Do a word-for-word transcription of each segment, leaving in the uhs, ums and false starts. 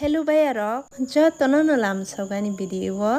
Hello bhaiya rok, jotono no lamsogani video o.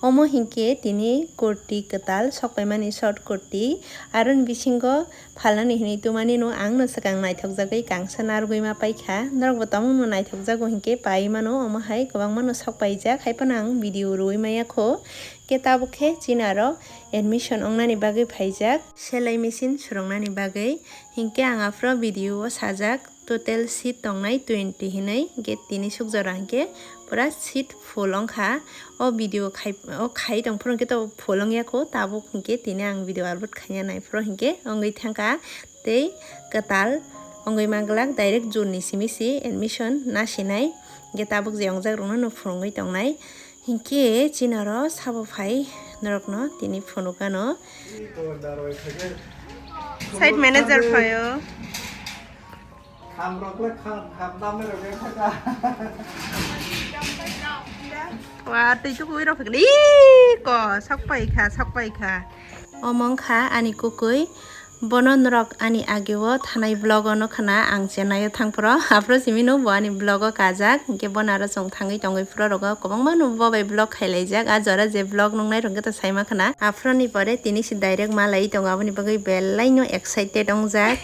Omo hinkhe tini kurti kwtal sokpaimani, short kurti, aroni bisingo phalnani hinwi tumani no ang no swkang naithokjagwi kangsa narwgwi ma paikha. Norokbo tongmung no naithokjago hinkhe pai mano, omo hai kwbangma no sokpaijak, hai phano ang video rwui maya kho. Khe tabuk khe chini aro admission wngnani bagwi phaijak, selai machine swrwngnani bagwi. Hinkhe ang aphro video o sajak, total seat tongnai twenty hinwi, hinkhe tini suk jora hinkhe pura seat full wngkha. O video khai, o khai tong phuru hinkhe to full wngya kho, tabuk hinkhe tini ang video upload khaina nai phuru hinkhe wngwi thangkha. Tei kwtal wngwi manglak, direct June ni simi si admission nasinai, hinkhe tabuk je wngjak rokno no phwrwngwi tongnai. Hinkhe chini aro sabo phai norokno tini phunukano. Site manager phaio. Khamrokle kham, kham damne rokle khaka. Wa, tei tuku iro phikni. Ii, ko, sok pai kha, sok pai kha. Omo wngkha ani kukui. Bono norok ani ageo thanai vlog o nukha na, ang Chennai o thang phuru. Aphuru simi no bo ani vlog o kajak. Hinkhe bono aro chwng thangwi tongwi phuru rogo kwbangma no bo bai vlog khailaijak. A jora je vlog nuknai rok to saima khana. Aphuru ni pore tini si direct malai tongo, aboni bagwi belai no excited wngjak.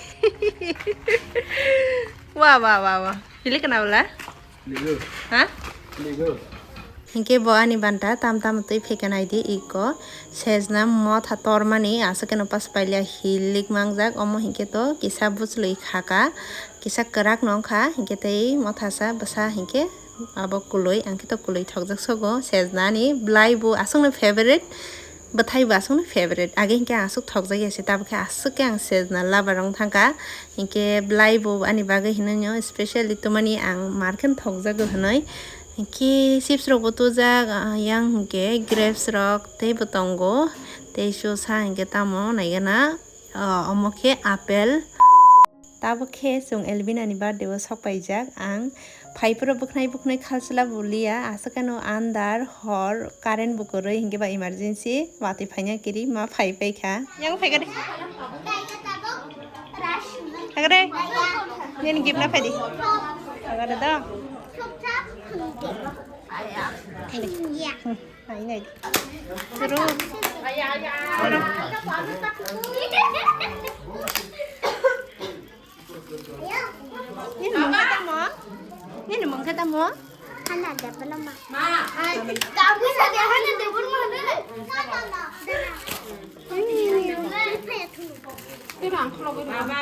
Wa, wa, wa, wa. Hilikna bwla? Ligo. Ha? Ligo. Hinkhe bo ani banta tam tam twi phaikha naidi iko. Sejna motha tormani aswk khe no pas pailiya hilik mangjak. Omo hinkhe to kisa bwchlwi khaka. Kisa kwrak no wngkha. Hinkhe tei mothasa bwsa hinkhe abo kwlwi. Ang khe to kwlwi thokjak sogo. Sejna ni bwlai bo aswk no favorite. Bwthai bo aswkno favorite. Age hinkhe ang aswk thokjakya se, tabuk khe aswk khe ang sejna lover wng thangkha. Hinkhe bwlai bo ani bagwi hinwi no specially tumani ang mar khe thokjago hinwi. Hinkhe chips rok bo tujak, ah, yang hinkhe grapes rok tei bo tongo. Tei sosa hinkhe tamo naigana, ah, omo khe apple. Tabuk khe chwng Elvina ni birthday o sok paijak. Ang phai phuru bwkhnai bwkhnai khalswla bo liya, aswk ano andar hor current bo kwrwi, hinkhe ba emergency watwi phaina kiri ma phai paikha. Yang phai kade. Phai kade. Nini gift na phai di. Phai kade do. Nai, nai. Turu. Turu. Nini mung khe tamo? Nini mung khe tamo? Hana de belum ma. Ma. Ai, kamu saja hana de belum ma. Baba.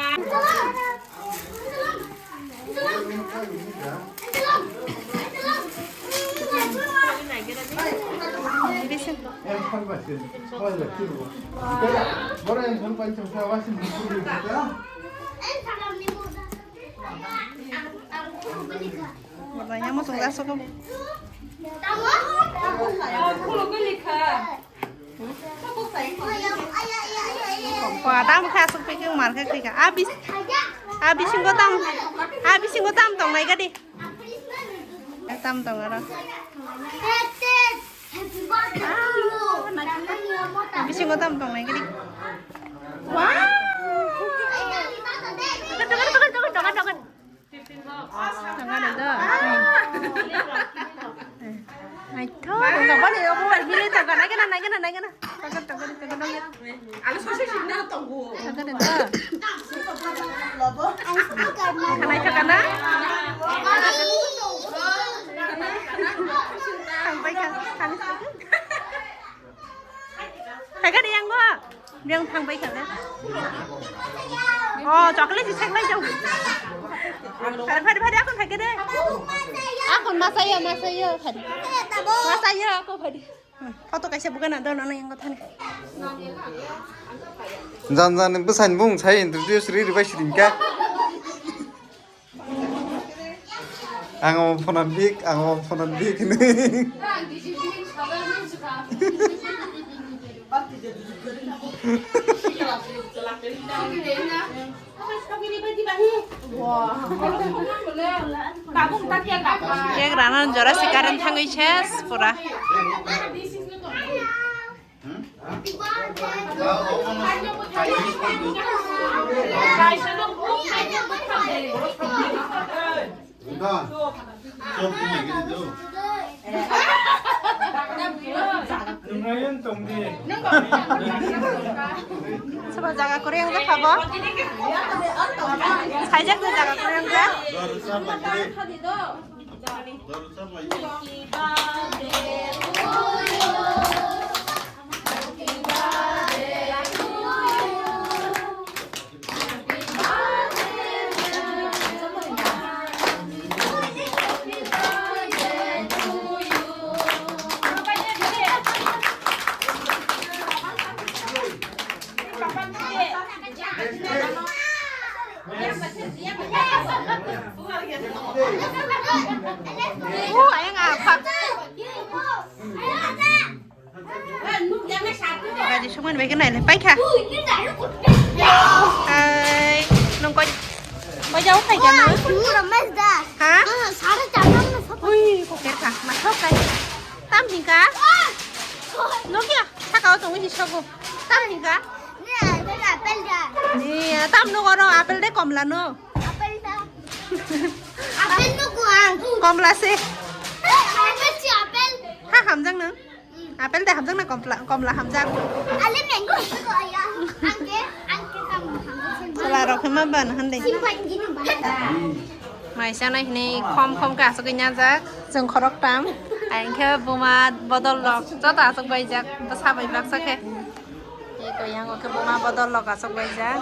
Wa, tam kha aswk phi khe mar khe khe kha. A bis-, a bisingo tam, a bisingo tam tongnai gadi. Tam tong aro. Bisingo tam tongnai gadi. Wow. Tong aro do. Naithok. Tong aro do. Naigana, naigana, naigana. Tong aro do. Ang sose sinna tongo. Tong aro do. Ang sose sinna. Khanai thaka na? Thangbai kha, thangbai. Thaka de yang go. Yang thangbai kha na? Oh, chocolate si seklai jong. Phari, phari, phari, akon thaka de. Akon masaya, masaya, phari. Masaya, akon phari. Photo kaisa bukana dono na yang thani. Jan jan bwsani bung sai introduce ri ri bai siring ka. Ang omo phonan bik, ang omo phonan bik hinwi. Kek rana jora si current thangwi ses pura. Soba jaga kwrwi wngjak kha bo. Saijak ni jaga kwrwi wngjak. Oh, ayang aphak. Gaji songmani bai khe nailai paikha. Ai, nung koi, koi jao khai kha nung? Ha? Ui, koker kha, ma thok kai. Tam hingka? Nokya, saka o tongwi si sogo. Tam hingka? Ni, tam nugo no, apple de komla no. Apple da. Apple nugo ang. Komla se. Apple si apple. Ha hamjang nung? Apple de hamjak na komla, komla hamjak. Ale mango ko ya. Angke, angke kam hamjak. Sala rok ma ban hande. Simpan gini ban. Mai sana hini khom khom ka asok nya jak. Jeng khorok tam. Angke buma bodol lok joto asok bai jak. Basa bai baksa khe. Eko yang oke buma bodol lok asok bai jak.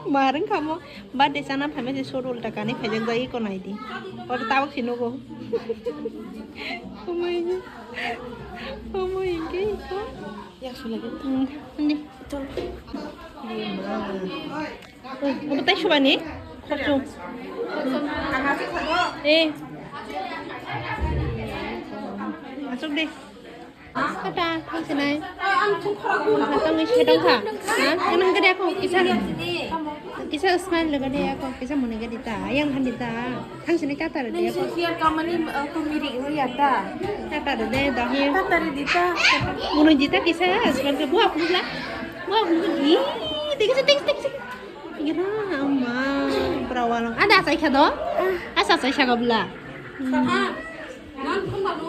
Mareng kamo. Birthday chana phaimai se sot ulta kanwi khaijak jagwi ko naidi. Oro tabuk se nugo. Omoi ni. Omoi hingke iko. Yak sulai. Hmm, hindi. Chol. Oi, obo tai subani. Khorchum. Eh. Asuk de. Kata, thang sinai. Kata ngi sedong kha. Ha? Kanang gede ako, kisa. Kisa smile lo gede ako, kisa muni gede ta. Yang handi ta. Thang sinai kata re de ako. Siar kamani, uh, kumiri ya ta. Kata re de, dahil. Kata re de ta. Muni jita kisa, smile ke buah pula. Buah pula. Ih, dikit, dikit, dikit. Ira, ama. Perawalang. Ada asai kha do? Asa asai kha gabla. Sama. Nan khumba no